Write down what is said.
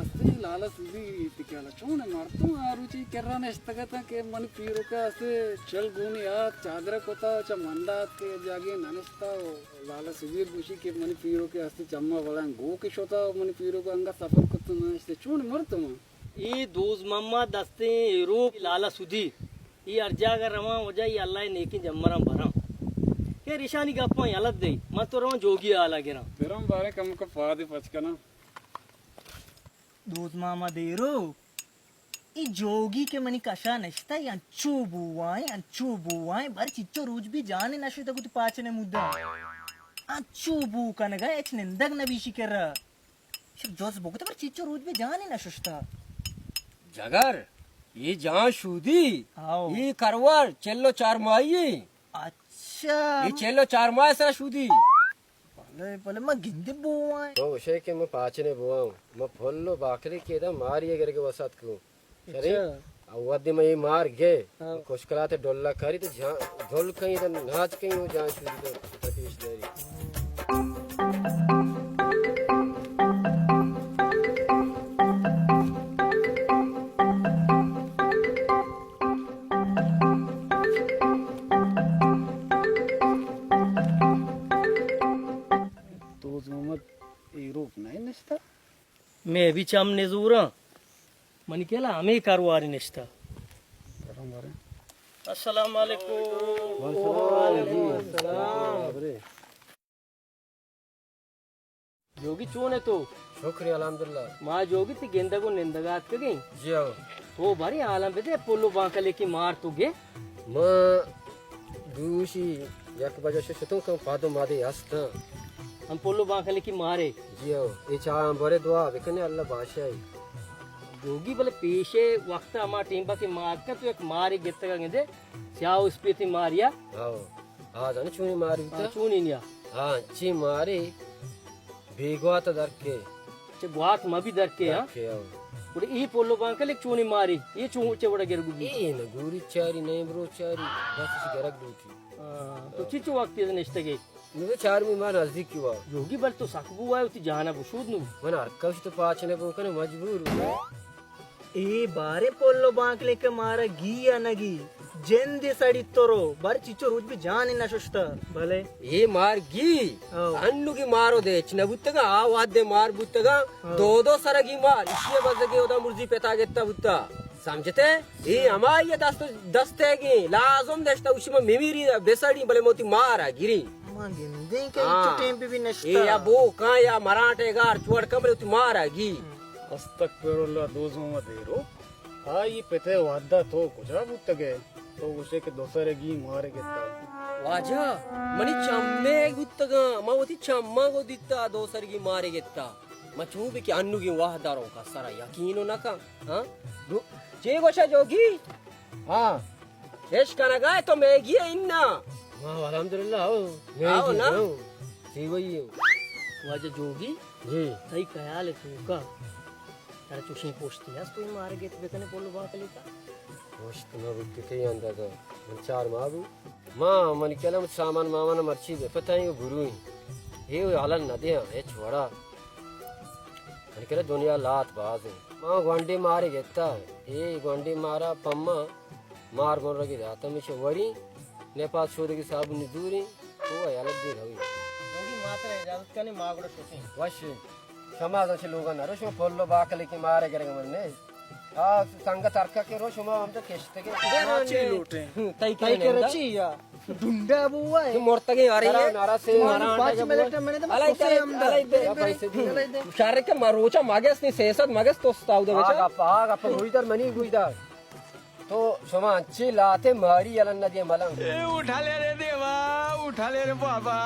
ہستی لالا سودی تکیالا چون مردم آ روچی کرا نشتگتا کہ منی پیروکا ہستی چل گونی آت، چادر کتا، چا مندا آت کہ جاگے ننشتا و لالا سودی گوشی کہ منی پیروکا ہستی چما بلان گو کہ شتا و منی پیروکا انگا سفر کتا ننشتے، چون مردم؟ اے دوز محمد ہستیں ایروپ لالا سودی، اے ہر جاگہ رواں وجہ اے اللہ نیکیں جمراں براں۔ کہ ریشانی گپاں یلت دے، من تو رواں جوگی حالا گراں۔ برم بارے کم کو پادے پچ کناں۔ دوز محمد ایروپ، اے جوگی کہ منی کشا نشتہ، اے انچو بوائیں، انچو بوائیں، بر چچو روچ بھی جانے نشتہ کت پاچنے مدہ۔ انچو بو کنگا، اچ نندگ نبیشی کرا۔ شپ جوز بگتا پر چیچو روچ بے جانے نہ ششتا۔ جگر، یہ جان شودی، آؤ۔ یہ کروار چلو چار ماہی۔ اچھا۔ یہ چلو چار ماہ سا شودی۔ بلے، بلے، ما گندے بوائیں۔ تو گوشے کہ ما پاچنے بوائیں۔ ما پھل و باکلے کے دا ماری اگر کے وسط کو۔ شریں؟ اچھا۔ او وھدے من اے مار گے، ہاں۔ کشکلات ڈولا کاری تو جان، ڈول کئیں تو ناچ کئیں، او جان شودی تو پیش داری۔ دوز محمد ایروپ نہ نشتا؟ مئے بھی چم نزوراں۔ منی کلا ہمے کارواری نشتہ۔ السلام علیکم۔ وعلیکم السلام۔ جوگی چون ئے تو؟ شکر الحمدللہ۔ ما جوگی تی گندگ و نندگ آتکگیں۔ جی ہو۔ تو بارے حالاں بدے، پلو بانکلے کی مار تو گے؟ ما دوشی یک بجہ شتوں کم پادو مادے ہستاں۔ ہم پلو بانکلے کی مارے۔ جی ہو، اے چاہ ہم بارے دعا بکنے اللہ بادشاہی۔ جوگی بلے پیشے وقت ہما ٹیم با کہ مار کن تو یک مارے گتگا گندے، سیاہ و اسپیتی ماریا۔ ہاں، آ زانے چونی مار بیتا؟ ہاں، چونی نیا۔ ہاں، چی مارے بیگوات درکے۔ چہ گوات ما بھی درکے، ہاں؟ درکے، ہاں۔ گڑا ای پلو بانکل ایک چونی ماری، یہ چون چہ وڑا گر گو بی؟ اے نہ گوری چاری، نہیں برو چاری، بس اسی گرگ دوتی۔ ہاں، تو چی چو وقتی نشتگے؟ نو چار می ما نزدیک کی وا۔ جوگی بل تو سک بو آئے، تی جانا بشود نو۔ من ہر کس تو پاچنے بو کنے مجبور ہوں۔ اے بارے پلو بانکلے کہ مارا گی یا نگی، جندے سڑی ترو، بر چچو روچ بھی جان نہ ششتا۔ بلے۔ اے مار گی، او۔ انو گی مارو دے، اچ نہ بوتگا، آ واد دے مار بوتگا، او۔ دو دو سرگی مار، اشی بزگی اودا مرزی پتا گتا بوتا۔ سمجھتے؟ اے ہمائی دست، دستے گی، لازم دشتا، اشی ما میمیری بسڑی، بلے موتی مارا گیری۔ ما گندیں کہ ہاں۔ اچو ٹیم پہ بھی نشتا۔ اے یا بو کان یا مرانٹے گار، چوڑ کمرے تی مارا گی۔ استغفر اللہ، دوز محمد ایرو۔ آئی پتے وھدا تو کجا بوتگے؟ تو گوشے کہ دو سرگی مارے گتا۔ واجہ، منی چمے بوتگاں، ما وتی چماں گو دیتا دو سرگی مارے گتا۔ ما چون بی کہ انوگیں وھدا رو کسرا یقین و نکن۔ ہاں؟ دو-، چے گوشا جوگی؟ ہاں۔ اش کنگا ئے تو میگی ئے انا؟ ہاں، الحمدللہ، ہو۔ میگی آؤ نا۔ ہو۔ سی وئی ہو۔ واجہ جوگی؟ جی۔ تئی خیال ہے تو کا؟ ترا چوشیں پوستے است تو اے مارا گت بکنے پلو بانکلے کا؟ پوست نہ بوت کہ تئی اندازہ۔ من چار ماہ بو۔ ما، من کلم سامان مامان مرچی بے پتہ ایں گرویں۔ اے حالا نہ دیاں، ہچ وڑا۔ من کلم دنیا لات باز ایں۔ ما گونڈے مارے گتا۔ اے گونڈے مارا پما مار مرگی دات۔ ہمیشہ وڑی، نپاس شودگی صابونی دوری۔ تو یلت دیر ہوئی۔ لوگی ماتر اجازت کنے ما گڑا شوشیں۔ وش۔ شما از انچیں لوگا نرو، شما پل و باکلے کہ مارے گرگ من نے۔ آ سنگت ہرکا کہ رو شما ہم تو کشتگے۔ چی لوٹیں؟ تئی تئی کرا کرا چی یا؟ ڈنڈا بوا ہے۔ تو مرتگے آ رہی ہے۔ نرا سے مارا پانچ منٹ میں نے تو الائی کسے دے، ہم الائی دے۔ پیسے دی۔ الائی دے۔ شارے کہ مروچا مگس نہیں، سیاست مگس تو استاو دے بیچا۔ آگا پا، آگا پا، گوئی در منی گوئی در۔ تو شما انچیں لاتے ماری یلہ نہ دے ملنگ۔ اے اٹھا لے رے دیوا، اٹھا لے رے بابا۔